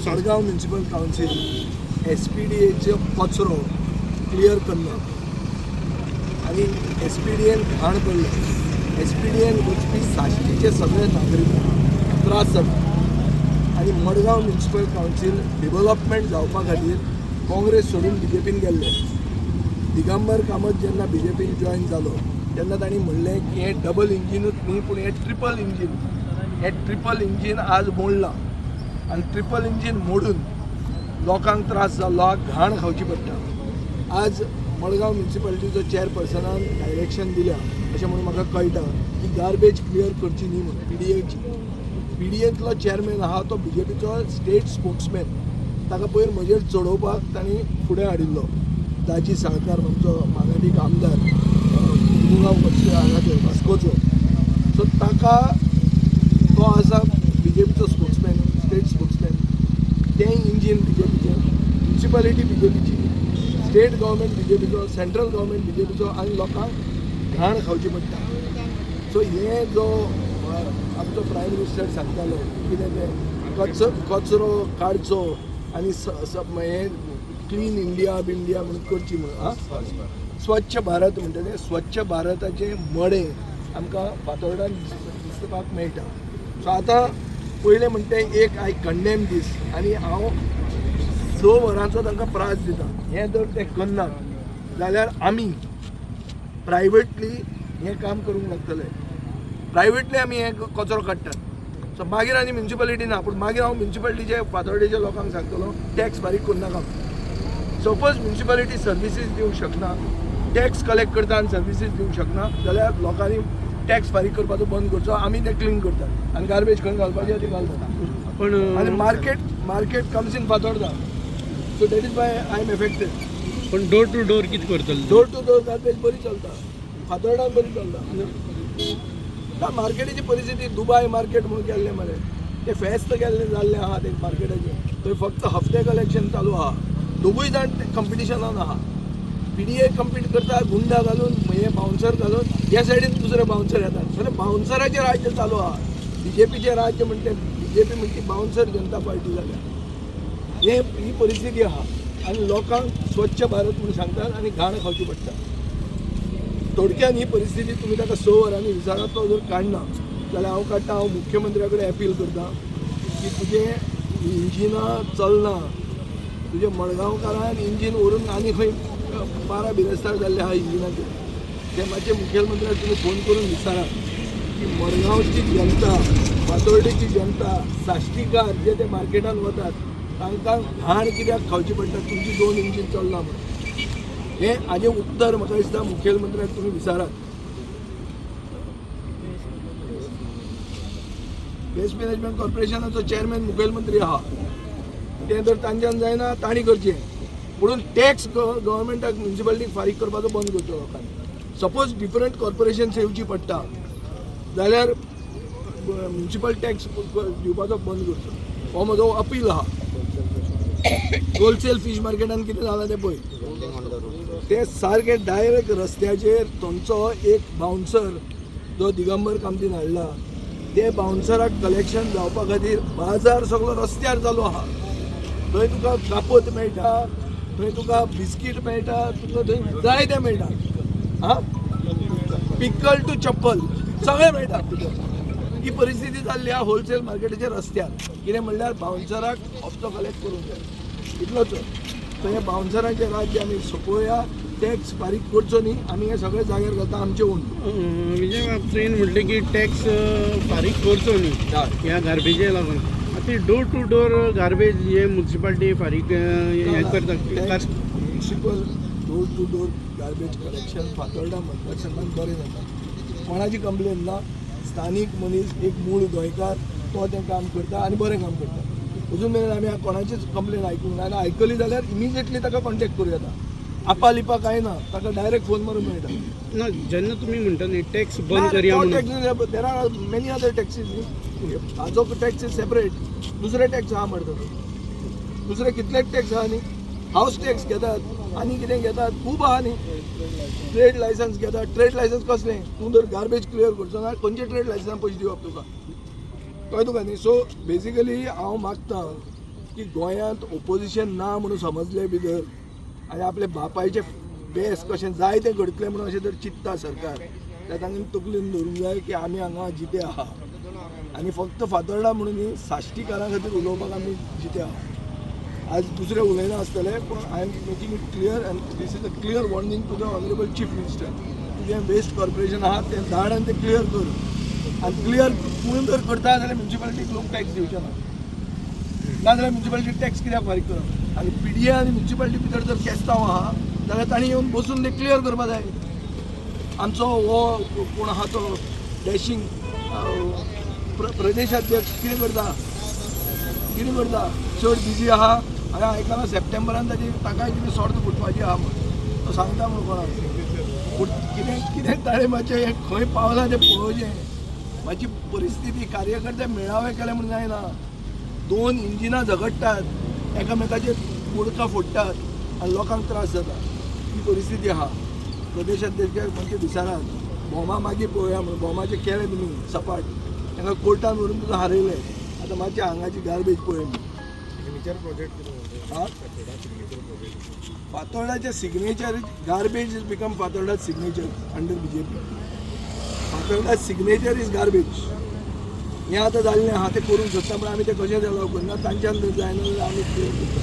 Madgaon municipal council एसपीडीएचो कचरो clear करना आनी एसपीडीएन घाण पडल्या. एसपीडीएन वचपी साश्टीचे सगळे नागरीक त्रास जाता आनी मडगांव म्युनिसिपल कावन्सील डेवलपमेंट जावपा खातीर काँग्रेस सोडून बीजेपीन गेल्ले. दिगंबर कामत जेन्ना बीजेपीन जॉयन जालो तेन्ना तांणी म्हणलें की हें डबल इंजिनूच न्ही, पूण हें ट्रिपल इंजीन. हें ट्रिपल इंजीन आज मोडलां आनी ट्रिपल इंजीन मोडून लोकांक त्रास जाल्लो आहा, घाण खावची पडटा. आज मडगांव म्युनिसिपालिटीचो चेअरपर्सनान डायरेक्शन दिल्या अशें म्हणून म्हाका कळटा की गार्बेज क्लियर करची न्ही म्हणून पीडीएची. पीडीएंतलो चेअरमॅन आहा तो बीजेपीचो स्टेट स्पोक्समॅन. ताका पयर म्हजेर चडोवपाक तांणी फुडें हाडिल्लो. दाजी साळकार आमचो मागादीक आमदार, मुरगांव हांगाचो, वास्कोचो. सो ताका, तो आसा बीजेपीचो स्पोक्समॅन, स्टेट स्पोक्समॅन. तें इंजीन बीजेपीचें, म्युनिसिपालिटी बीजेपीची, स्टेट गव्हर्मेंट बीजेपीचो, सेंट्रल गव्हर्मेंट बीजेपीचो आनी लोकांक घाण खावची पडटा. सो हे जो आमचो प्रायम मिनिस्टर सांगतालो कितें तें कचरो काडचो आनी हें क्लीन इंडिया बिंडिया म्हणून करची म्हणून, आं, स्वच्छ भारत म्हणटा तें स्वच्छ भारताचें मडें आमकां फातोर्डान दिसपाक मेळटा. सो आतां पयलें म्हणटा एक, I condemn दीस आनी हांव 6 वरांचो तांकां प्रास दिता. हें जर ते करनात जाल्यार आमी प्रायवेटली हें काम करूंक लागतले. प्रायवेटली आमी हें कचरो काडटात. सो मागीर आनी म्युनिसिपालिटी ना, पूण मागीर हांव म्युनिसिपालिटीचे, फातोर्डेच्या लोकांक सांगतलो, टॅक्स फारीक करनाका. सपोज म्युनिसिपालिटी सर्विसीस दिवंक शकना, टॅक्स कलेक्ट करता आनी सर्विसीस दिवंक शकना जाल्यार लोकांनी टॅक्स फारीक करपाचो बंद करचो. आमी ते क्लीन करतात आनी गार्बेज खंय घालपाचें ते घालतात. पण आनी market comes in Fatorda, so that is why I am affected. पण डोर टू डोर कितें करतले? डोर टू डोर गार्बेज बरी चलता, फातोर्डान बरी चलता. ना, मार्केटीची परिस्थिती दुबाय मार्केट म्हणून केल्लें मरे, ते फेस्त केल्लें जाल्लें आहा ते मार्केटाचें. थंय फक्त हफ्ते कलेक्शन चालू आहा. दोगूय जाण कंपिटिशनान आहा. पीडीए कंपीट करता गुंडा घालून, हे बाउन्सर घालून. ह्या सायडीन दुसरे बाउन्सर येतात. जाल्यार बाउन्सराचें राज्य चालू आहा. बीजेपीचें राज्य म्हणटे, बीजेपी म्हणटी बाउन्सर जनता पार्टी जाल्या. हे ही परिस्थिती आहा आनी लोकांक स्वच्छ भारत म्हणून सांगतात आनी घाण खावची पडटा. थोडक्यान ही परिस्थिती. तुमी ताका 6 वरांनी विचारात. तो जर काडना जाल्यार हांव काडटा. हांव मुख्यमंत्र्या कडेन अपील करता की तुजें इंजिनां चलना, तुजे मडगांवकारान इंजीन व्हरून आनी खंय 12 बिरेस्तार जाल्ले आहा इंजिनाचे. ते मातशे मुखेलमंत्र्याक तुमी फोन करून विचारात की मडगांवची जनता, फातोर्डेची जनता, साश्टीकार जे ते मार्केटान वतात तांकां घाण कित्याक खावची पडटा, तुमची दोन इंजीन चलना म्हणून. हें हाजें उत्तर म्हाका दिसता मुखेलमंत्र्याक तुमी विचारात. वेस्ट मॅनेजमेंट कॉर्पोरेशनाचो चेअरमॅन मुखेलमंत्री आहा. तें जर तांच्यान जायना, तांणी करचें. म्हणून टॅक्स गव्हर्मेंटाक, म्युनिसिपालिटीक फारीक करपाचो बंद करचो लोकांनी. सपोज डिफरंट कॉर्पोरेशन्स येवची पडटा जाल्यार म्युनिसिपल टॅक्स दिवपाचो बंद करचो. हो म्हजो अपील आहा. होलसेल फीश मार्केटान कितें जालां तें पळय. ते सारके डायरेक्ट रस्त्याचेर थंयचो एक बाउन्सर जो दिगंबर कामतीन हाडला, ते बाउन्सराक कलेक्शन जावपा खातीर बाजार सगळो रस्त्यार चालू आहा. थंय तुका कापोत मेळटा, थंय तुका बिस्कीट मेळटा, तुका थंय जाय तें मेळटा. आं, पिकल टू चप्पल सगळें मेळटा तुका. ही परिस्थिती जाल्ली आहा होलसेल मार्केटाच्या रस्त्यार. कितें म्हणल्यार बाउन्सराक हप्तो कलेक्ट करूंक जाय, इतलोच. सो हें बाउन्सराचें राज्य आमी सोंपोवया. टॅक्स फारीक करचो न्ही, आमी हे सगळे जाग्यार घालता आमचे ओन. विजय बाब, तुवें म्हटलें की टॅक्स फारीक करचो न्ही ह्या गार्बेजे लागून. आतां डोर टू डोर गार्बेज हे म्युनिसिपालिटी फारीक हें करता. Municipal door to door garbage collection Fatorda मतदारसंघात बरें जाता. कोणाची कंप्लेन ना. स्थानीक मनीस, एक मूळ गोंयकार, तो तें काम करता आनी बरें काम करता. अजून मेरेन आमी कोणाचीच कंप्लेन आयकूंक ना आनी आयकली जाल्यार इमिजिएटली ताका कॉन्टेक्ट करूं येता. आपा लिपा कांय ना, ताका डायरेक्ट फोन मारून मेळटा. ना, जेन्ना तुमी म्हणटा न्ही टॅक्स बंद करया म्हणून. There are many other taxes न्ही. हाजो टॅक्स is separate, दुसरे टॅक्स आहा मरे. दुसरे कितलेच टॅक्स आहा न्ही. हावस टॅक्स घेतात. आनी कितें घेतात, खूब आहा न्ही. ट्रेड लायसन्स घेतात. ट्रेड लायसन्स कसलें? तूं जर गार्बेज क्लियर करचो ना, खंयचे ट्रेड लायसन्सा पयशे दिवप तुका? कळ्ळें तुका न्ही? सो बेजिकली हांव मागता की गोंयांत ओपोजिशन ना म्हणून समजलें भितर आनी आपले बापायचे बेस कशें जाय तें घडतलें म्हणून अशें जर चिंत्ता सरकार, जाल्यार तांकां तकलेन धरूंक जाय की आमी हांगा जिते आहा आनी फक्त फातोर्डा म्हणून न्ही, साश्टीकारां खातीर उलोवपाक आमी जिते आहा. आज दुसरे उलयना आसतले, पूण I am making it clear and this is a clear warning to the honourable Chief Minister. तुजें वेस्ट कॉर्पोरेशन आहा तें धाड आनी तें क्लियर कर. आनी क्लियर तूं जर करता जाल्यार म्युनिसिपालिटीक लोक टॅक्स दिवचे ना. नाजाल्यार म्युनिसिपालिटी टॅक्स कित्याक फारीक करप? आनी पीडीए आनी म्युनिसिपालिटी भितर जर केस्तांव आहा जाल्यार तांणी येवन बसून तें क्लियर करपा जाय. आमचो हो कोण आहा तो डॅशींग प्रदेशाध्यक्ष कितें करता, कितें करता? चड बिजी आहा. हांवें आयकलां सप्टेंबरान ताजी ताकाय कितें सॉर्त फुटपाची आहा म्हूण तो सांगता म्हूण कोणाक. पूण कितें कितें ताणें मातशें हें खंय पावलां तें पळोवचें. मातशी परिस्थिती, कार्यकर्ते मेळावे केले म्हूण जायना. दोन इंजिनां झगडटात, एकामेकाचेर बोडकां फोडटात आनी लोकांक त्रास जाता, ही परिस्थिती आहा. प्रदेशाध्यक्ष म्हणजे विचारात भोमा मागीर पळोवया म्हणून भोमाचें केलें तुमी सपाट, तांकां कोर्टान व्हरून तुका हारयलें. आतां मातशें हांगाची गार्बेज पळय. सिग्नेचर प्रोजेक्ट कितें? हा? Signature project. फातोर्डाचे signature, garbage is become Fatorda signature under BJP. Fatorda signature is garbage. हें आतां जाल्लें आहा तें करूंक सोदता, पूण आमी तें कशेंच अलाव करना. तांच्यान जर जायना जाल्यार आमी क्लियर करता.